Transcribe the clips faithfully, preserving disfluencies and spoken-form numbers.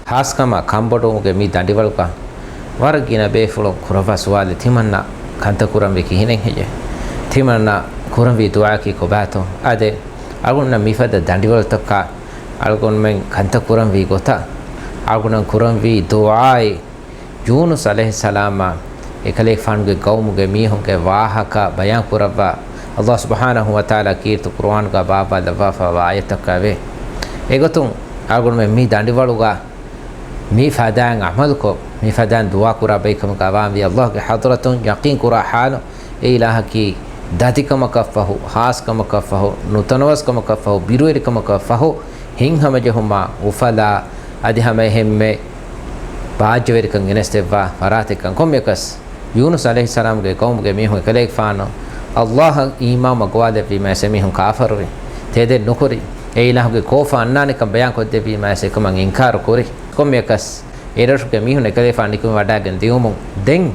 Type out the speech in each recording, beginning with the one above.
ހާސްކަމަށް ކަންބޮޑުވުމުގެ މި ދަނޑިވަޅުގަ ވަރަށް ގިނަ ބޭފުޅުން ކުރައްވާ ސުވާލެއް، ތިމަންނަ ކަންތައް ކުރަންވީ ކިހިނެއް ހެއްޔޭ؟ ތިމަންނަ ކުރަންވީ ދުޢާއަކީ ކޮބާތޯ؟ އާދެ، އަޅުގަނޑުންނަށް މިފަދަ ދަނޑިވަޅުތަކާ އަޅުގަނޑުމެން ކަންތައް ކުރަންވީ ގޮތަށް އަޅުގަނޑުމެން ކުރަންވީ ދުޢާއެއް. ޔޫނުސް ޢަލައިހިއްސަލާމާ އެކަލޭގެފާނުގެ ޤައުމުގެ މީހުންގެ ވާހަކަ ބަޔާން ކުރައްވާ، ﷲ ސުބްޙާނަހޫ ވަތަޢާލާ ކީރިތި ޤުރުއާނުގަ ބާއްވާލައްވާފައިވާ އާޔަތަކާ ވޭ. އެގޮތުން އަޅުގަނޑުމެން މި ދަނޑިވަޅުގަ މި ފަދައިން ޢަމަލުކޮށް، މި ފަދައިން ދުޢާ ކުރާ ބައެއް ކަމުގަ ވާންވީ، ﷲ ގެ ޙަޟްރަތުން ޔަޤީން ކުރާ ޙާލު، އެ އިލާހަކީ ދަތިކަމަކަށްފަހު، ޚާއްޞަކަމަކަށްފަހު، ނުތަނަވަސްކަމަކަށްފަހު، ބިރުވެރިކަމަކަށްފަހު، ހިތްހަމަޖެހުމާ، އުފަލާ، އަދި ހަމައެހެންމެ ބާއްޖަވެރިކަން ގެނެސްދެއްވާ ފަރާތެއްކަން. ކޮންމެއަކަސް، ޔޫނުސް ޢަލައިހިއްސަލާމްގެ ޤައުމުގެ މީހުން އެކަލޭގެފާނު ﷲ އަށް އީމާން މަގުވާލެއްވީމަ އެމީހުން ކާފަރުވި. ތެދެއް ނުކުރި. އެ އިލާހުގެ ކޯފާ އަންނާނެކަން ބަޔާން ކޮށްދެއްވީމަ އެކަމަށް އިންކާރު ކުރި. ކޮންމެއަކަސް، އެރަށުގެ މީހުން އެކަލޭގެފާނު ނިކުމެވަޑައިގެން ދިއުމުން ދެން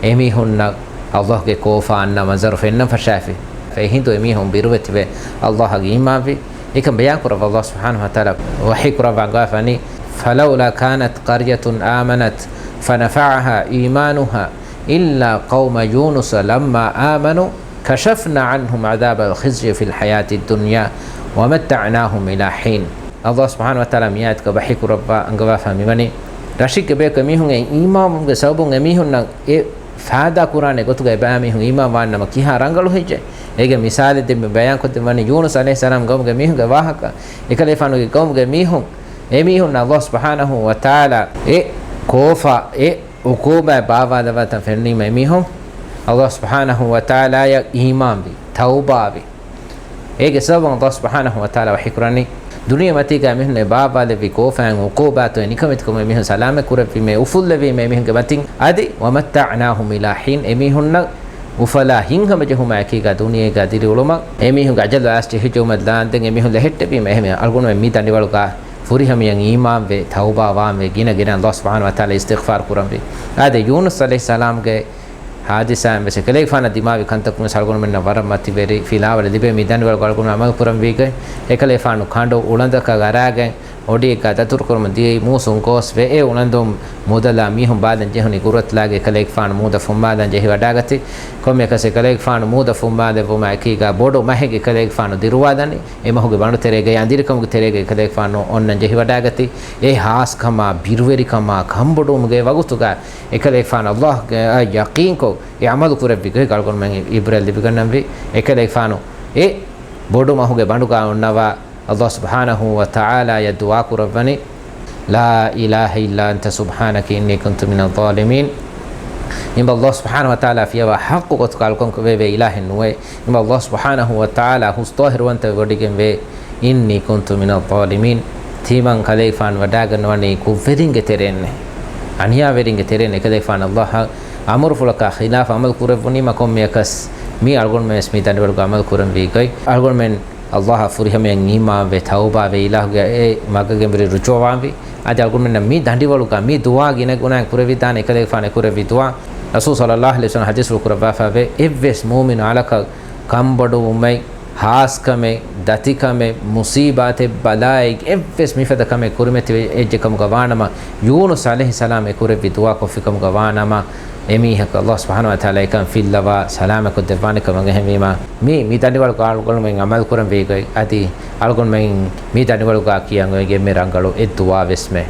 އެމީހުންނަށް ﷲ ގެ ކޯފާ އަންނަ މަންޒަރު ފެންނަން ފަށާފި. އެހިނދު އެމީހުން ބިރުވެތިވެ ﷲ އަށް އީމާންވި. އެކަން ބަޔާން ކުރައްވާ ﷲ ސުބްޙާނަހޫ ވަތަޢާލާ ވަޙީ ކުރައްވާ އަންގަވާފަނީ، فلولا كانت قرية آمنت فنفعها إيمانها إلا قوم يونس لما آمنوا كشفنا عنهم عذاب الخزي في الحياة الدنيا ومتعناهم إلى حين. ﷲ ސުބްޙާނަހޫ ވަތަޢާލާ މި އާޔަތުގަ ވަޙީ ކުރައްވާ އަންގަވާފަ މިވަނީ، ރަށެއްގެ ބަޔަކު އެމީހުން އީމާންވުމުގެ ސަބަބުން އެމީހުންނަށް އެ ފާއިދާ ކުރާނެ ގޮތުގަ އެބައިމީހުން އީމާން ވާން ނަމަ ކިހާ ރަނގަޅު ހެއްޔޭ؟ އޭގެ މިސާލެއް ދެން މި ބަޔާންކޮށްދެއްވަނީ ޔޫނުސް ޢަލައިހިއްސަލާމް ގައުމުގެ މީހުންގެ ވާހަކަ. އެކަލޭގެފާނުގެ ގައުމުގެ މީހުން، އެމީހުންނަށް ﷲ ސުބްޙާނަހޫ ވަތަޢާލާ އެ ކޯފާ، އެ ޢުޤޫބާތް ބާއްވާލައްވާތަން ފެނުނީމަ އެމީހުން ﷲ ސުބްޙާނަހޫ ވަތަޢާލާއަށް އީމާންވި، ތައުބާވި. އޭގެ ސަބަބުން ﷲ ސުބްޙާނަހޫ ވަތަޢާލާ ވަޙީކުރަނީ، ދުނިޔެމަތީގަ މީހުންނަށް ބާއްވާލެއްވި ކޯފާއިން ޢުޤޫބާތު ނިކަމެތިކަމުން އެމީހުން ސަލާމަތް ކުރެއްވީމޭ، އުފުއްލެވީމޭ އެމީހުންގެ މަތިން. އަދި، ومتعناهم إلى حين، އެމީހުންނަށް އުފަލާ ހިތްހަމަޖެހުމާ އެކީގަ ދުނިޔޭގަ ދިރިއުޅުމަށް، އެމީހުންގެ އަޖަލު އައިސް ޖެހިޖެހުމަށް ލާންދެން އެމީހުން ލެހެއްޓެވީމޭ. އެހެންވެ އަޅުގަނޑުމެން މި ދަނޑިވަޅުގަ ފުރިހަމަޔަށް އީމާންވެ، ތައުބާވާންވެ، ގިނަ ގިނަ ﷲ ސުބްޙާނަހޫ ވަތަޢާލާ އިސްތިޣްފާރު ކުރަންވީ. އާދެ، ޔޫނުސް ޢަލައިހިއްސަލާމްގެ ހާދިސާއިން ވެސް އެކަލޭގެފާނަށް ދިމާވި ކަންތަކުން ވެސް އަޅުގަނޑުމެންނަށް ވަރަށް މަތިވެރި ފިލާވަޅެއް ލިބޭ. މި ދަނޑިވަޅުގަ އަޅުގަނޑު ޢަމަލު ކުރަންވީގޮތް، އެކަލޭގެފާނު ކަނޑު އުޅަނދަކަށް އަރާގެން އޮޑިއެއްގަ ދަތުރުކުރަމުން ދިޔައީ މޫސުން ގޯސް ވެ. އެ އުޅަނދުން މޫދަލާ މީހުން ބާލަން ޖެހުނީ ގުރުއަތުލާގެ އެކަލޭގެފާނު މޫދަށް ފުއްމާލަން ޖެހިވަޑާގަތީ. ކޮންމެއަކަސް އެކަލޭގެފާނު މޫދަށް ފުއްމާލެއްވުމާ އެކީގަ ބޮޑު މަހެއް އެކަލޭގެފާނު ދިރުވާލަނީ. އެ މަހުގެ ބަނޑު ތެރޭގައި އަނދިރިކަމުގެ ތެރޭގައި އެކަލޭގެފާނު އޮންނަން ޖެހިވަޑާގަތީ. އެ ހާސްކަމާ، ބިރުވެރިކަމާ، ކަންބޮޑުވުމުގެ ވަގުތުގަ އެކަލޭގެފާނު ﷲ އަށް ޔަޤީންކޮށް އެ ޢަމަލު ކުރެއްވި ގޮތް އަޅުގަނޑުމެން ޢިބްރަތް ލިބިގަންނަންވީ. އެކަލޭގެފާނު އެ ބޮޑު މަހުގެ ބަނޑުގަ އޮންނަވާ ﷲ ސުބްޙާނަހޫ ވަތަޢާލާއަށް ދުޢާ ކުރައްވަނީ، لا إله إلا أنت سبحانك إني كنت من الظالمين. އިނބަ ﷲ ސުބްޙާނަހޫ ވަތަޢާލާ ފިޔަވާ ޙައްޤު ގޮތުގަ އަޅުކަން ކުރެވޭ އިލާހެއް ނުވޭ. އިނބަ ﷲ ސުބްޙާނަހޫ ވަތަޢާލާ ހުސް ޠާހިރުވަންތަވެ ވޮޑިގެންވޭ. إني كنت من الظالمين. ތީމަން ކަލޭގެފާނު ވަޑާގަންނަވަނީ ކުށްވެރިންގެ ތެރެއިންނޭ، އަނިޔާވެރިންގެ ތެރެއިން. އެކަލޭގެފާނު ﷲ އަށް އަމުރުފުޅަކާ ޚިލާފަށް ޢަމަލު ކުރެއްވުނީމަ ކޮންމެއަކަސް މީ އަޅުގަނޑުމެން ވެސް މި ދަނޑިވަޅުގަ ޢަމަލު ކުރަންވީ ގޮތް. އަޅުގަނޑުމެން ﷲ އަށް ފުރިހަމަޔަށް އީމާންވެ، ތައުބާވެ، އިލާހުގެ އެ މަގަށް ގެނބުރި ރުޖޫޢަވާންވީ. އަދި އަޅުގަނޑުމެންނަށް މި ދަނޑިވަޅުގަ މި ދުޢާ ގިނަ ގުނައިން ކުރެވިދާނެ. އެކަލޭގެފާނު ކުރެއްވި ދުޢާ ރަސޫލު ޞައްލައްލާހު ޢަލައިހި ވަސައްލަމް ޙަދީޘްފުޅު ކުރައްވާފައިވޭ، އެއްވެސް މުއުމިނު އަލަކަށް ކަންބޮޑުވުމެއް، ހާސްކަމެއް، ދަތިކަމެއް، މުޞީބާތެއް، ބަލާއެއް، އެއްވެސް މިފަދަ ކަމެއް ކުރިމަތިވެ އެއްޗެއް ކަމުގަ ވާނަމަ، ޔޫނުސް ޢަލައިހިއްސަލާމް އެ ކުރެއްވި ދުޢާ ކޮށްފި ކަމުގަ ވާނަމަ، އެމީހަކަށް ﷲ ސުބްޙާނަހޫ ވަތަޢާލާ އެކަން ފިއްލަވާ ސަލާމަތްކޮށްދެއްވާނެ ކަމަށް އެހެންވީމަ، މި، މި ދަނޑިވަޅުގަ އަޅުގަނޑުމެން ޢަމަލު ކުރަން ވީގޮތް. އަދި އަޅުގަނޑުމެން މި ދަނޑިވަޅުގަ ކިޔަން އޮތް އެންމެ ރަނގަޅު އެއް ދުޢާ ވެސްމެ.